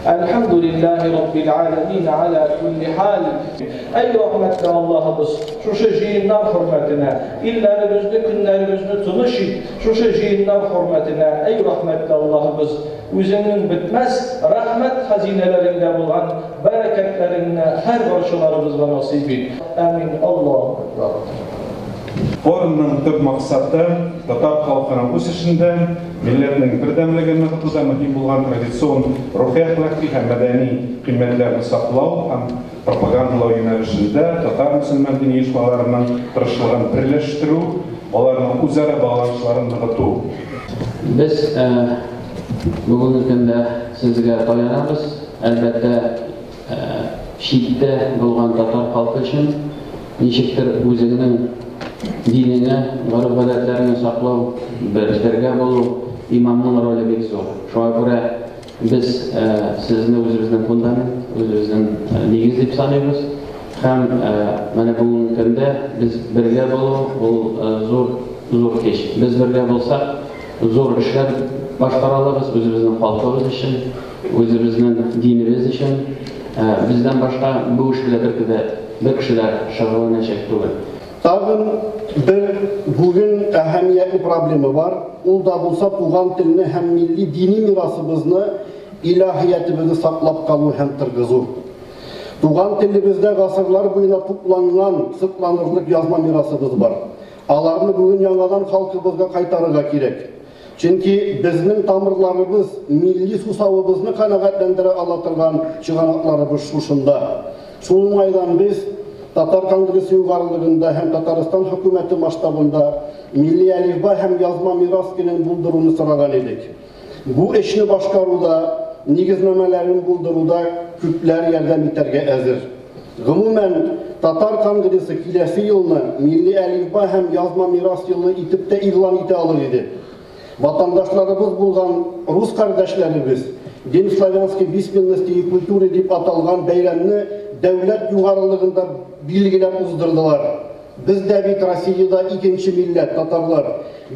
Әлхәмдүлилләһи раббил галәмин галә күлли хәл. Әй рәхмәтле Аллаһыбыз, шушы җыеннар хөрмәтенә, илләребезне, көннәребезне тыныч ит, шушы җыеннар хөрмәтенә, әй рәхмәтле Аллаһыбыз, үзеңнең бетмәс рәхмәт хәзинәләреңдә булган бәрәкәтләреңне һәр барчаларыбызга насыйп ит. Амин. Аллаһу әкбәр. Форумның төп максаты, татар халкының үсешендә, милләтнең бердәмлеген ныгытуда мөһим булган традицион рухи-әхлакый һәм мәдәни кыйммәтләрне саклау һәм пропагандалау юнәлешендә татар мөселман дини оешмаларының тырышлыгын берләштерү, аларның үзара багланышларын ныгыту. Без бүгенге көндә сезгә таянабыз. Әлбәттә, читтә булган татар халкы өчен ничектер үзеңнең динеңә, гореф-гадәтләреңне саклау, бергә булу, имамның роле бик зур. Шуңа күрә без сезне үзебезнең фундамент, үзебезнең нигез дип саныйбыз. Һәм менә бүгенге көндә без бергә булу, ул зур, зур көч. Без бергә булсак, зур эшләр башкара алабыз үзебезнең халкыбыз өчен, үзебезнең динебез өчен. Бездән башка бу эш белән бер дә бер кеше дә шөгыльләнәчәк түгел. Тагын бер бүген әһәмиятле проблема бар, ул да булса туган телне һәм милли дини мирасыбызны, илаһиятебезне саклап калу һәм торгызу. Туган телебездә гасырлар буена тупланган, сокланырлык язма мирасыбыз бар. Аларны бүген яңадан халкыбызга кайтарырга кирәк. Чөнки безнең тамырларыбыз, милли сусавыбызны канәгатьләндерә ала торган чыганакларыбыз шушында. Шул уңайдан без Татар конгрессы югарылыгында һәм Татарстан хөкүмәте масштабында милли әлифба һәм язма мирас көнен булдыруны сораган идек. Бу эшне башкаруда, нигезнамәләрен булдыруда күпләр ярдәм итәргә әзер. Гомумән, Татар конгрессы киләсе елны милли әлифба һәм язма мирас елы итеп тә игълан итә алыр иде. Ватандашларыбыз булган рус кардәшләребез День славянской письменности и культуры дип аталган бәйрәмне дәүләт югарылыгында билгеләп уздырдылар. Без дә бит Россиядә икенче милләт, татарлар.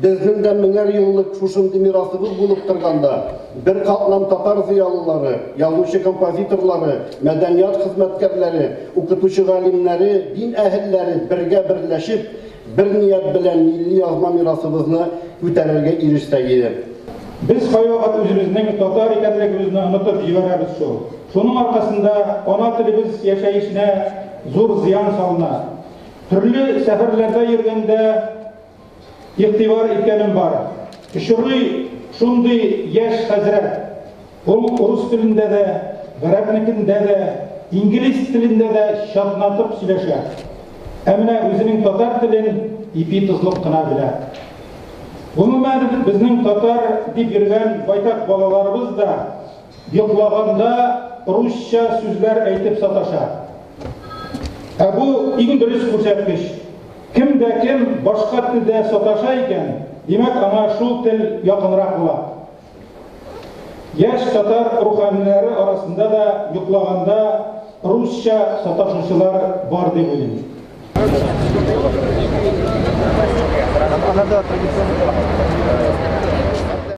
Безнең дә меңәр еллык шушындый мирасыбыз булып торганда, бер катлам татар зыялылары, язучы-композиторлары, мәдәният хезмәткәрләре, укытучы-галимнәре, дин әһелләре бергә берләшеп, бер ният белән милли язма мирасыбызны күтәрергә ирешсәк иде. Без кайвакыт үзебезнең татар икәнлегебезне онытып җибәрәбез шул. Шуның аркасында ана телебез яшәешенә зур зыян салына. Төрле сәфәрләрдә йөргәндә игътибар иткәнем бар. Очрый шундый яшь хәзрәт. Ул рус телендә дә, гарәпнекендә дә, инглиз телендә дә чатнатып сөйләшә. Ә менә үзенең татар телен ипи тозлык кына белә. Гомумән, безнең татар дип йөргән байтак балаларыбыз да йоклаганда русча сүзләр әйтеп саташа. Ә бу иң дөрес күрсәткеч. Кем дә кем башка телдә саташа икән, димәк, аңа шул тел якынрак була. Яшь татар руханилары арасында да йоклаганда русча саташучылар бар дип уйлыйм.